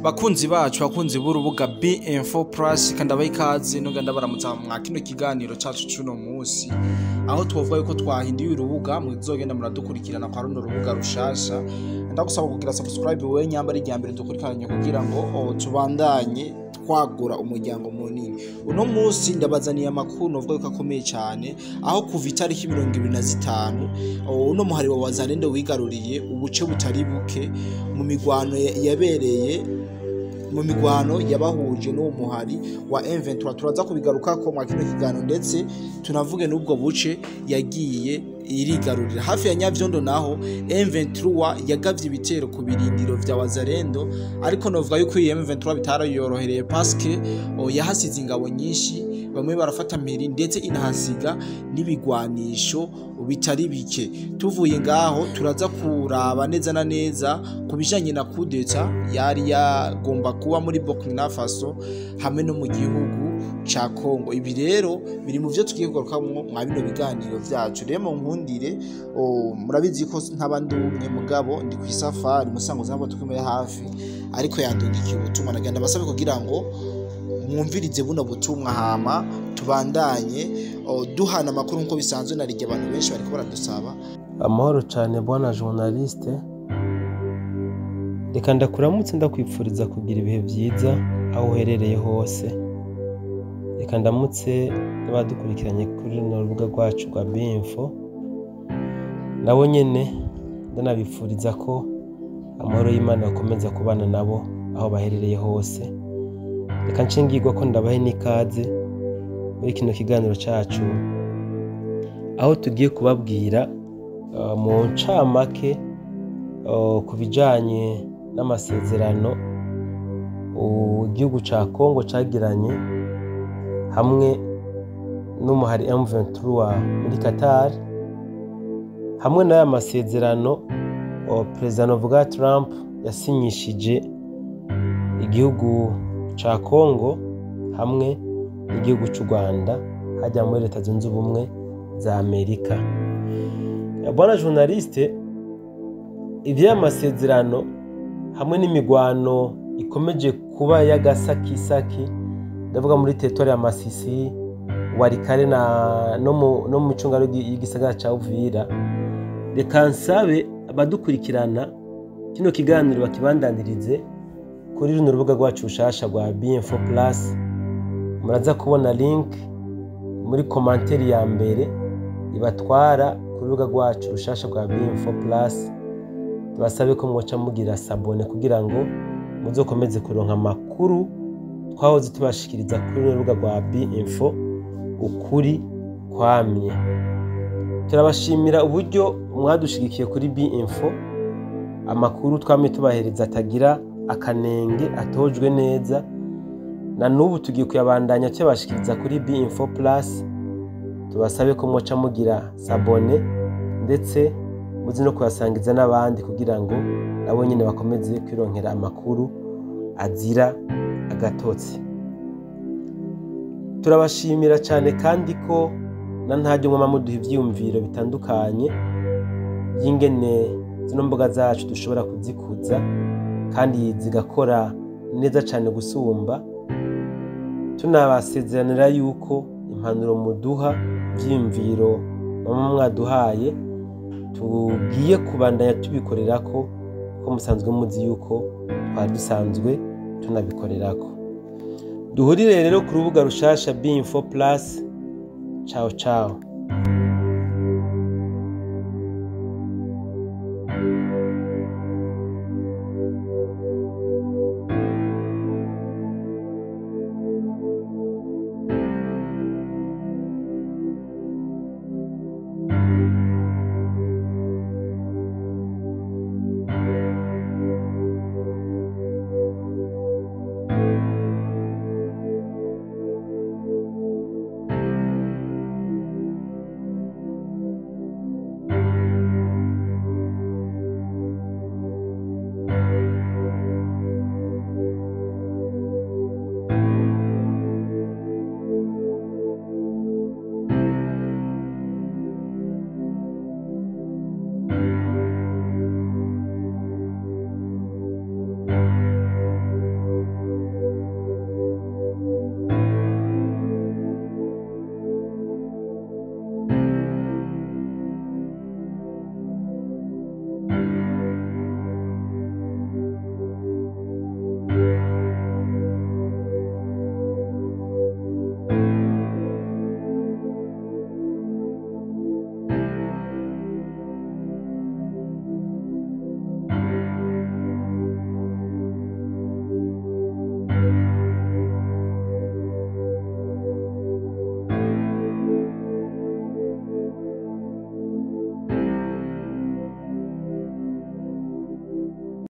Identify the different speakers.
Speaker 1: Bakunzi bacu, bakunzi b'urubuga BM4 Plus, kandi abaha ikaze no ganda baramutsa mwa kino kiganiro cacu cuno munsi, aho twovuga yuko twahinduye urubuga. Muzogenda muradukurikirana kwa runo rubuga rushasha. Ndagusaba kugira subscribe wewe nyamba ari irya mbere dukurikiranye, kugira ngo tubandanye twagura umuryango munini. Uno munsi ndabazaniye amakuru novuga yuko akomeye cyane, aho kuva itariki 25 uno muhari wa Wazalendo wigaruriye ubuce butari buke mu migwano yabereye, mu migwano yabahuje n'uwo muhari wa M23. Turaza kubigarukako mwa kino kiganiro, ndetse tunavuge n'ubwo buce yagiye irigarurira. Hafi ya Nyavyondo naho M23 yagavye ibitero ku birindiro vya Wazalendo, ariko novuga yuko iyi M23 bitarayorohereye, paske yahasize ingabo nyinshi, bamwe barafata mpiri, ndetse inahasiga n'ibigwanisho bitari bike. Tuvuye ngaho, turaza kuraba neza na neza ku bijanye na kudeta yari yagomba kuba muri Burkina Faso hamwe no mu gihugu ca Congo. Ibi rero biri mu vyo tugiye kugarukamwo mwa bino biganiro vyacu. Rero mu nkundire, murabizi ko ntaba ndi umwe, mugabo ndi kw'isafari musango zabo tukumeye hafi, ariko yandungikiye ubutumwa. Nagenda basabe kugira ngo mwumvirize buno butumwa, hama tubandanye duhana amakuru nk'uko bisanzwe. Narirya abantu benshi bariko baradusaba.
Speaker 2: Amahoro cyane, bwana journaliste. Reka ndakuramutse, ndakwipfuriza kugira ibihe byiza aho uherereye hose. Reka ndamutse n'abadukurikiranye kuri runo rubuga rwacu rwa Binfo, nabo nyene ndanabipfuriza ko amahoro y'Imana akomeza kubana nabo aho baherereye hose. Reka nshingirwa ko ndabahe n'ikaze muri kino kiganiro cacu, aho tugiye kubabwira mu ncamake ku bijanye n'amasezerano igihugu ca Congo cagiranye hamwe n'umuhari M23 muri Qatar, hamwe n'aya masezerano Perezida Novuga Trump yasinyishije igihugu ca Congo hamwe n'igihugu c'u Rwanda hajya muri Leta Zunze Ubumwe za Amerika. Bwana journaliste, ivy'aya masezerano hamwe n'imigwano ikomeje kuba y'agasakisaki, ndavuga muri territoire ya Masisi, Walikale na no mu micungano y'igisagara ca Uvira, reka nsabe abadukurikirana kino kiganiro bakibandanirize kuri runo rubuga rwacu rushasha rwa BM4 Plus. Muraza kubona link muri commentaire ya mbere ibatwara ku rubuga rwacu rushasha rwa BM4 Plus. Tubasabe ko mwoca mugira s'abonner kugira ngo muzokomeze kuronka amakuru twahoze tubashikiriza kuri runo rubuga rwa BM4. Ukuri kwamye, turabashimira uburyo mwadushigikiye kuri BM4. Amakuru twamye tubahereza atagira akanenge, atojwe neza, na n'ubu tugiye kuyabandanya tuyabashikiriza kuri BM4 Plus. Tubasabe ko mwoca mugira s'abonner, ndetse muzi no kuyasangiza n'abandi kugira ngo nabo nyine bakomeze kwironkera amakuru azira agatotsi. Turabashimira cyane kandi ko na ntaryo mwama muduha ivyiyumviro bitandukanye by'ingene zino mbuga zacu dushobora kuzikuza kandi zigakora neza cyane gusumba. Tunabasezeranira yuko impanuro muduha, ivyiyumviro mama mwaduhaye, tugiye kubandanya tubikorerako, ko musanzwe muzi yuko twari dusanzwe tunabikorerako. Duhurire rero ku rubuga rushasha B-Info Plus. Ciao ciao.